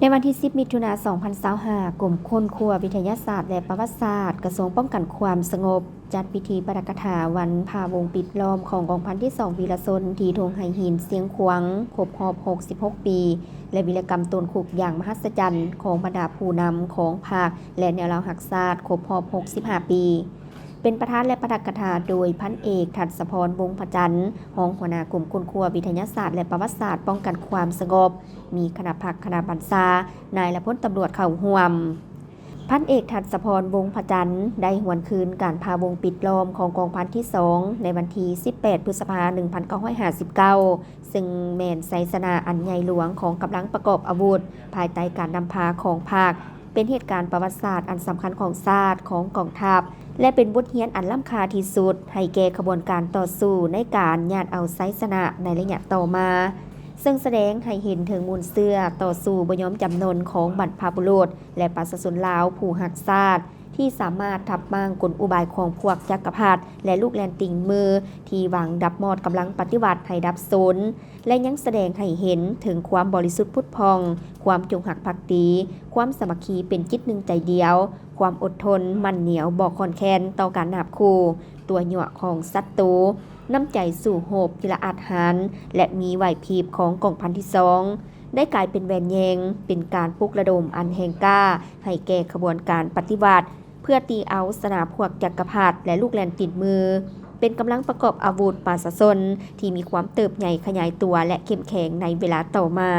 ໃນວັນທີສິບ ມິຖຸນາ ສອງພັນຊາວຫ້າ ກົມຄົ້ນຄວ້າວິທະຍາສາດ ແລະ ປະຫວັດສາດ ກະຊວງປ້ອງກັນຄວາມສະຫງົບ ຈັດພິທີປາຖະກະຖາວັນພະວົງປິດລ້ອມຂອງກອງພັນທີສອງວິລະຊົນ ທີ່ທົ່ງໄຫຫີນຊຽງຂວາງ ຄົບຮອບຫົກສິບຫົກປີ ແລະ ວິລະກຳໂຕນຄຸກຢ່າງມະຫັດສະຈັນຂອງບັນດາຜູ້ນຳຂອງພັກ ແລະ ແນວລາວຮັກຊາດ ຄົບຮອບຫົກສິບຫ້າປີ. ເປັນປະທານ ແລະ ປາຖະກະຖາໂດຍ ພັນເອກ ທັດສະພອນ ວົງພະຈັນ ຮອງຫົວໜ້າກົມຄົ້ນຄວ້າວິທະຍາສາດ ແລະ ປະຫວັດສາດ ປ້ອງກັນຄວາມສະຫງົບ, ມີຄະນະພັກຄະນະບັນຊາ, ນາຍ ແລະ ພົນຕຳຫຼວດເຂົ້າຮ່ວມ. ພັນເອກ ທັດສະພອນ ວົງພະຈັນ ໄດ້ຫວນຄືນການພະວົງປິດລ້ອມຂອງກອງພັນທີສອງ ໃນວັນທີສິບແປດ ພຶດສະພາ ໜຶ່ງພັນເກົ້າຮ້ອຍຫ້າສິບເກົ້າ ເຊິ່ງແມ່ນໄຊຊະນະອັນໃຫຍ່ຫຼວງຂອງກຳລັງປະກອບອາວຸດ ພາຍໃຕ້ການນຳພາຂອງພັກ, ເປັນເຫດການປະຫວັດສາດອັນສຳຄັນຂອງຊາດ, ຂອງກອງທັບ ແລະ ເປັນບົດຮຽນອັນລ້ຳຄ່າທີ່ສຸດໃຫ້ແກ່ຂະບວນການຕໍ່ສູ້ໃນການຍາດເອົາໄຊຊະນະໃນໄລຍະຕໍ່ມາ, ເຊິ່ງສະແດງໃຫ້ເຫັນເຖິງມູນເຊື້ອຕໍ່ສູ້ບໍ່ຍອມຈຳນົນຂອງບັນພະບຸລຸດ ແລະ ປະຊາຊົນລາວຜູ້ຮັກຊາດ ທີ່ສາມາດທັບມ້າງກົນອຸບາຍຂອງພວກຈັກກະພັດ ແລະ ລູກແລ່ນຕີນມື ທີ່ວາງດັບມອດກຳລັງປະຕິວັດໃຫ້ດັບສູນ ແລະ ຍັງສະແດງໃຫ້ເຫັນເຖິງຄວາມບໍລິສຸດຜຸດຜ່ອງ, ຄວາມຈົງຮັກພັກດີ, ຄວາມສາມັກຄີເປັນຈິດໜຶ່ງໃຈດຽວ, ຄວາມອົດທົນໝັ້ນໜຽວບໍ່ຄ່ອນແຄ້ນຕໍ່ການນາບຂູ່, ຕົວະຍົວະຂອງສັດຕູ, ນ້ຳໃຈສູ້ຮົບທີ່ລະອາດຫານ ແລະ ມີໄຫວພິບຂອງກອງພັນທີສອງ ໄດ້ກາຍເປັນແຫວນແຍງ, ເປັນການປຸກລະດົມອັນແຮງກ້າໃຫ້ແກ່ຂະບວນການປະຕິວັດ ເພື່ອຕີເອົາຊະນະພວກຈັກກະພັດ ແລະ ລູກແລ່ນຕີນມື, ເປັນກຳລັງປະກອບອາວຸດປະຊາຊົນທີ່ມີຄວາມເຕີບໃຫຍ່ຂະຫຍາຍຕົວ ແລະ ເຂັ້ມແຂງໃນເວລາຕໍ່ມາ.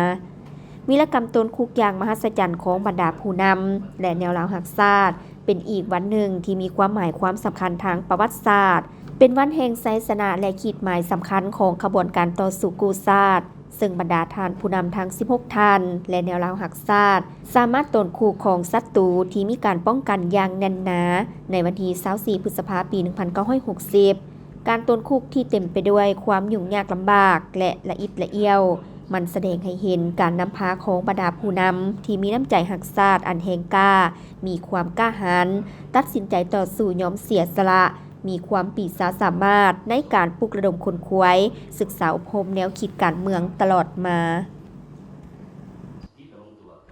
ວິລະກຳໂຕນຄຸກຢ່າງມະຫັດສະຈັນຂອງບັນດາຜູ້ນຳ ແລະ ແນວລາວຮັກຊາດ ເປັນອີກວັນໜຶ່ງທີ່ມີຄວາມໝາຍຄວາມສຳຄັນທາງປະຫວັດສາດ, ເປັນວັນແຫ່ງໄຊຊະນະ ແລະ ຂີດໝາຍສຳຄັນຂອງຂະບວນການຕໍ່ສູ້ກູ້ຊາດ, ເຊິ່ງບັນດາທ່ານຜູ້ນຳທັງສິບຫົກທ່ານ ແລະ ແນວລາວຮັກຊາດ ສາມາດໂຕນຄຸກຂອງສັດຕູທີ່ມີການປ້ອງກັນຢ່າງແໜ້ນໜາ ໃນວັນທີຊາວສີ່ ພຶດສະພາ ປີໜຶ່ງພັນເກົ້າຮ້ອຍຫົກສິບ. ການໂຕນຄຸກທີ່ເຕັມໄປດ້ວຍຄວາມຫຍຸ້ງຍາກລຳບາກ ແລະ ລະອິດລະອ້ຽວ, ມັນສະແດງໃຫ້ເຫັນການນຳພາຂອງບັນດາຜູ້ນຳທີ່ມີນ້ຳໃຈຮັກຊາດອັນແຮງກ້າ, ມີຄວາມກ້າຫານ, ຕັດສິນໃຈຕໍ່ສູ້ຍອມເສຍສະຫຼະ, ມີຄວາມປີຊາສາມາດໃນການປຸກລະດົມຂົນຂວາຍ, ສຶກສາອົບຮົມແນວຄິດການເມືອງຕະຫຼອດມາ.